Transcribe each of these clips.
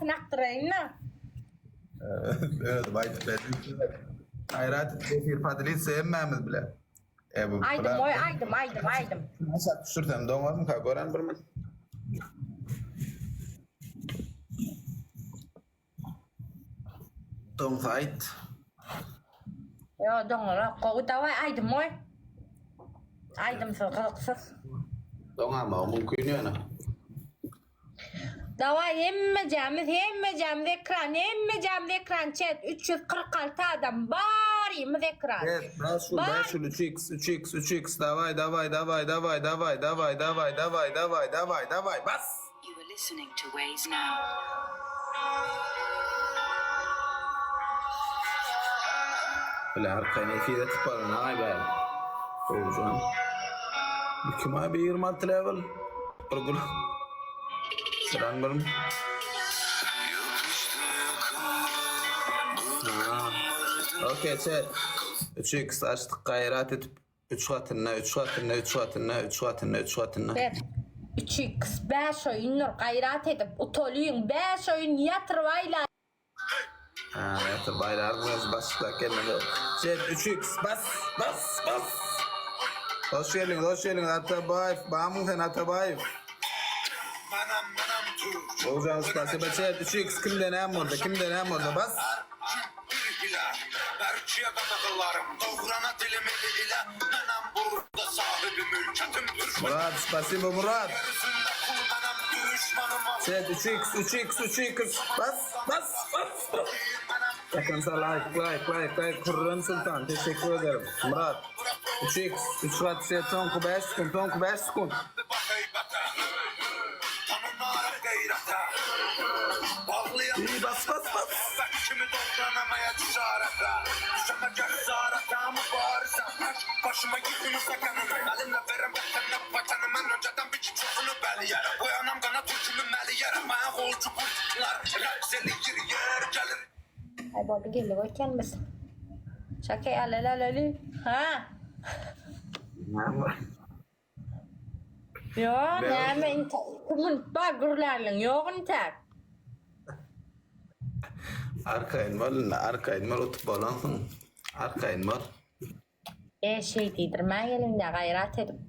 Arkasyny akdyraýyn-da. Özüm aýdyp berdim. Gaýrat et efir podelitsa hemmämiz bile. E bu Aýdym goý, aýdym, aýdym, aýdym. Aşak düşürsem doňarmyka gören bir men. Doňsa aýt. Ýo, doňarak. Gowy dawaý aýdym goý. Aýdymsyz gyzyksyz. Doňamagy mümkin ýöne. Dawaý hemmejämiz hemmejämiz ekran hemmejämiz ekran chat 346 adam barymyz ekran. Evet, 5 gül, 5 gül, 3x, 3x, 3x, daway, daway, daway, daway, daway, daway, daway, daway, daway, daway, daway, bas! You are listening to Waze now. Bile arkaýyn efire çykyp baran aý bäri. Gowujan. Bu kim abi 26 level? Bir gül. Sıran birim. Okey chat. 3x açdyk gaýrat edip 3 gatynda 3 gatynda 3 gatynda 3 gatynda 3 gatynda. Ber. 3x 5 oýundyr gaýrat edip utalyň 5 oýun ýatyryp aýla. Ha, ýatyr baýragyň öz başyklap gelmedi. Chat 3x bas bas bas. Hoş geldiňiz, hoş geldiňiz Atabaýew. Bamyň sen Atabaýew? Oguzhan spasiba chat 3x kimde näme boldy? Kimde näme boldy? Bas. Murat spasiba Murat. Chat 3x 3x 3x bas bas bas. Yakınsa like like like like Hürrem Sultan teşekkür ederim. Murat 3x 3 gat chat soňky 5 sekund soňky 5 sekund. İyi bas bas bas. Ay boldy geldik öýtýän biz. Şakey alalalalali. Ha. Ýo, näme inte 2 minut bar gürlärliň ýok intäk. Arkaýyn bol indi, arkaýyn bol utup bolansyň. Arkaýyn bol. E şeý diýdirmä geliňdä gaýrat edip.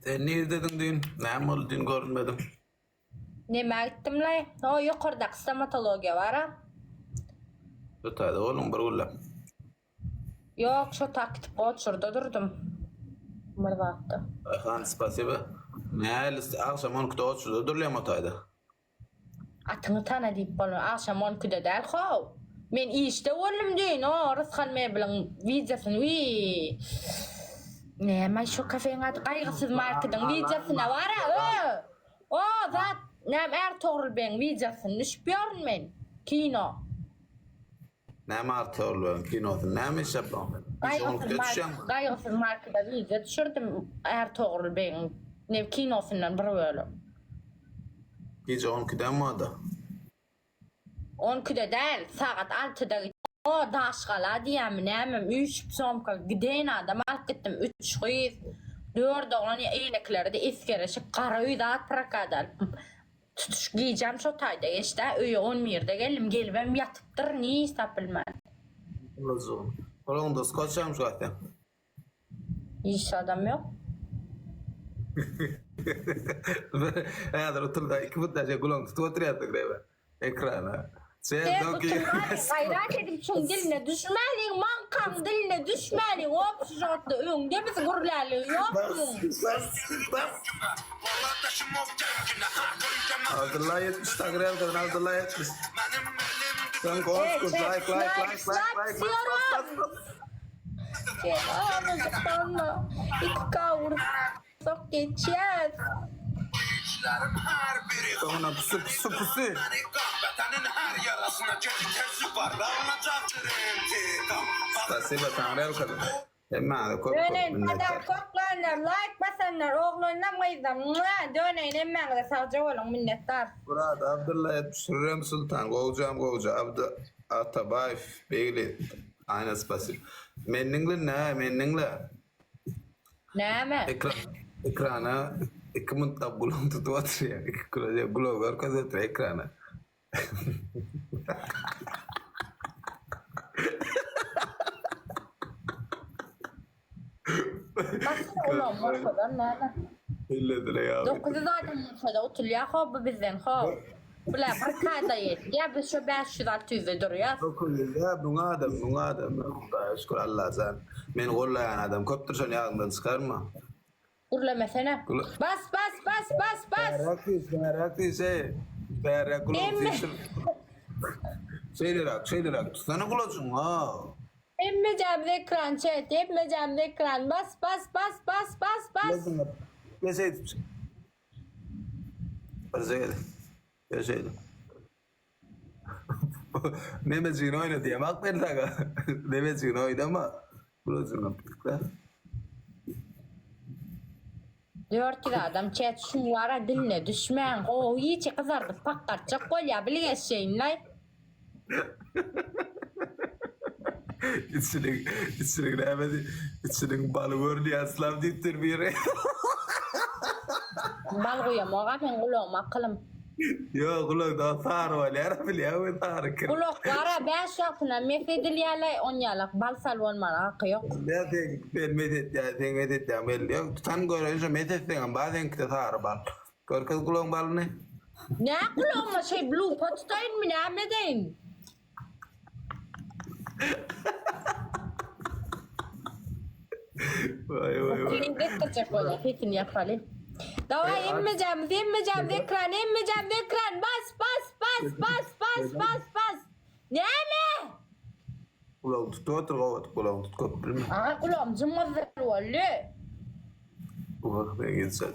Sen nirdediň düýn? Näme boldy düýn görünmediň? Nämä gitdimlaý? O ýokardaky stomatologiýa bar-a. Şu taýda bolduň bir günläp. Ýok, şo tak gitip oçurda durdum. Bir zatda. Aýhan spasiba. Näli agşam on ikide oçurda durulýam o taýda. Atyňy tana diýip bolmaz. Agşam on ikide däl how. Men işde boldum düýn o Rysgal mebeliň wideosyny wiý. Näme şo kafeň ady Gaýgysyz markediň wideosyna bara ö. O zat näme Ärtogrul begiň wideosyny düşüp ýörün men. Kino. Näme Artogul begiň kinosyny näme iş ýapyň? Gije on ikide düşýäňmi? Gaýgysyz markada wideo düşürdim Ärtogrul begiň ne kinosyndan bir bölek. Gije on ikidemi o-da? On ikide däl, sagat altyda gitdim. O Daşgala diýýärmi nämemi üýşüp somka giden adam alyp gitdim. Üç gyz, dört oglan eýlekileri-de esgereşik gara öý zat prokada alyp. Tutuş gijäm şo taýda geçdä, öýe on birde geldim, gelibem ýatypdyryn hiç zat bilmän. Gyzjygym. Gulagyňda skoç ýaňmyş gaýtsa. Hiç zadam ýok. Häzir otur-da, iki put daşa gulagyňy tutup oturýarsyň diýme. Ekrana. Sen utulmalyň, gaýrat edip şuň diline düşmäliň, maňkaň diline düşmäliň, obşijotda öňde biz gürläliň ýok muň. Abdylla 70 tagryal kadar Abdylla 70. Sen koş like like like like like bas bas bas. Sen azajyk iki kawur Sok geçýäs. Soňuna pusu pusu pusu. Spasiba Taňryýalkasyn. Hemmäňize köp köp Döneýin minnetdar. podarkoklanlar laýk basanlar oglanlam gyzlam mua döneýin hemmäňize sagja boluň minnetdar. Murat Abdylla 70 Hürrem Sultan gowjam gowja Abdy Atabaýew Begli Aýna spasiba. Men diňle nä men diňle. Näme? Ekran, ekrana iki muntlap gulagyny tutup oturýar. Iki gulagy görkezip oturýar ekrana. Başga ulam bolsalar näme? Elledire ýa. 900 adam bolsa-da utulýar ho bu bizden ho. Bular bir kada ýetýär, biz şo 500-600-de durýas. 900 ýa müň adam, müň adam. Hudaýa şükür Allajan. Meni gollaýan adam köpdür şony ýadyňdan çykarma. Gürlemesene. Bas bas bas bas bas. Bäräk diý, bäräk diý şeý. Bäräk gulak Emme. diýşim. Şeýleräk, şeýleräk tutsana gulajyňy. Hemmejämiz ekran çet, hemmejämiz ekran bas bas bas bas bas bas. Gulajyňy. Gel şeýdip. Birje gezek. Gel şeýdip. Nemejigini oýna diýemok men saňa. Nemejigini oýnama. Gulajyňy tutda. 400 adam çet şu ara diline düşmäň. Gowy içi gyzardyp pakgartjak bolýa bilgeşeýinlaý. Içiniň, içiniň näme diý, içiniň baly görünýär aslam diýipdir biri. Bal guýamok-a men gulagyma akylym. Ýok, gulakda sary bolýar, bilýäňmi sary kir. Gulak bar-a bäş wagtyna mes edilýär-laý, onýalak bal sal bolmana haky ýok. Nä sen, sen mes etýän, seň mes etýäň belli. Ýok, tutan göreýin şo mes etseňem bar seňkide sary bal. Görkez gulagyň balyny. Nä gulagyma şeý lupa tutaýynmy näme edeýin? Waý waý waý. Seni etdirjek bolýar sesini ýapaly. Daway hemmejämiz hemmejämiz ekran hemmejämiz ekran bas bas bas bas bas bas bas. Näme? Gulagyny tutup otur gowy gulagyny tut köp bilme. Aga gulagym jyňňyrdyr boldy.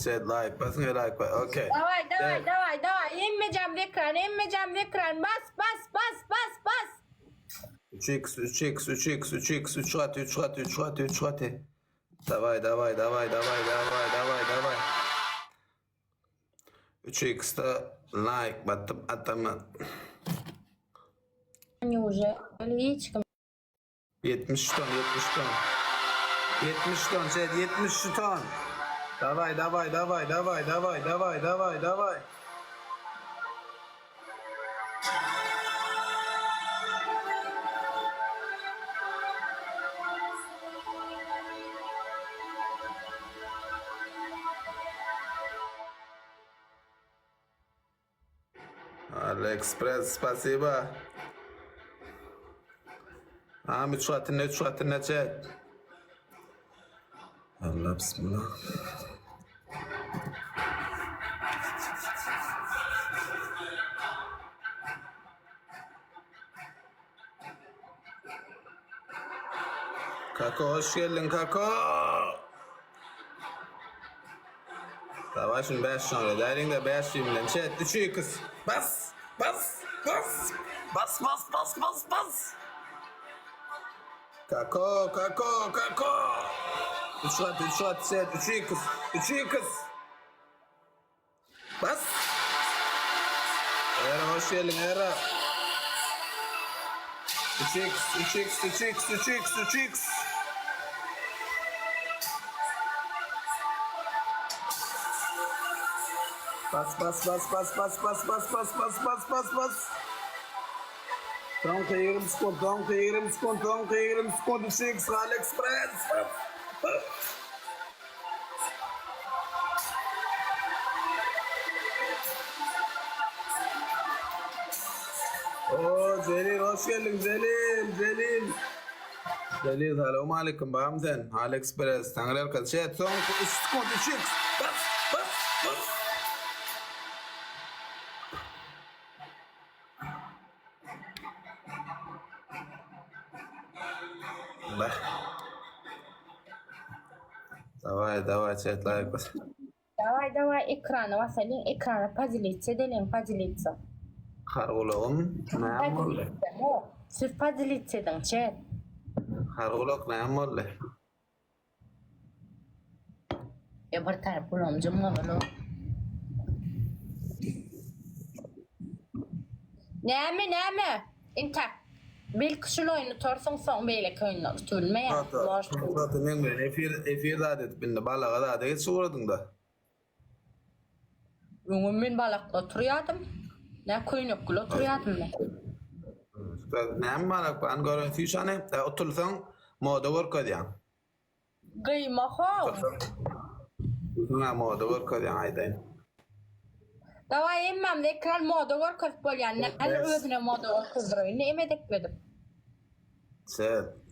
Chat like basyň like bas. Okay. Daway daway daway daway hemmejämiz ekran hemmejämiz ekran bas bas bas bas bas. 3x 3x 3x 3x 3 gat 3 gat 3 gat 3 gat. Daway daway daway daway daway daway daway. 3x'da like batyp atama. Neujeli hiç kim 70 ton 70 ton. 70 ton chat 70 ton. Daway daway daway daway daway daway daway daway. AliExpress spasiba. Am üç gatyny üç gatyny çek. Allah bismillah. Kako hoş geldin Kako. Daway şuny 5 şoňa edäýliň-de 5 bilen çet 3 x bas bas bas bas bas bas bas bas Kako kako kako 3 gat 3 gat çet 3 x 3 x Bas Era hoş geldin Era 3x 3x 3x 3x 3x Bas bas bas bas bas bas bas bas bas bas bas bas. Soňky 20 sekund, soňky 20 sekund, soňky 20 sekund 3x AliExpress. Bas, bas. Oo Zelil hoş geldin Zelil Zelil. Zelil salam aleyküm bam sen AliExpress Taňry ýalkasyn. Şeýt soňky 3 sekund 3x bas bas bas. Bah. Daway daway chat like bas. Daway daway ekrana basalyň ekrana podelitsa edeliň podelitsa. Har gulagym näme boldy? Siz podelitsa ediň chat. Har gulak näme boldy? E bir tarap gulagym jymgyryly. Näme näme? Intak. Belki şul oýny utarsyň soň beýleki oýunlar utulmaýar. Tata, tata meň bilen efir efir zat edip indi balaga zada geç ugradyňda. Öňem men balakda oturýadym. Nä köýnek gül oturýardym men. Näme bar akban gören süýşany e, utulsaň moda görkezýäň. Gyýma how. Utulsaň moda görkezýäň aýdaýyn. Daway hemmämiz ekran moda görkezip bolýan. Näle özüne moda görkezdireýin. Näme edip edip. Sen.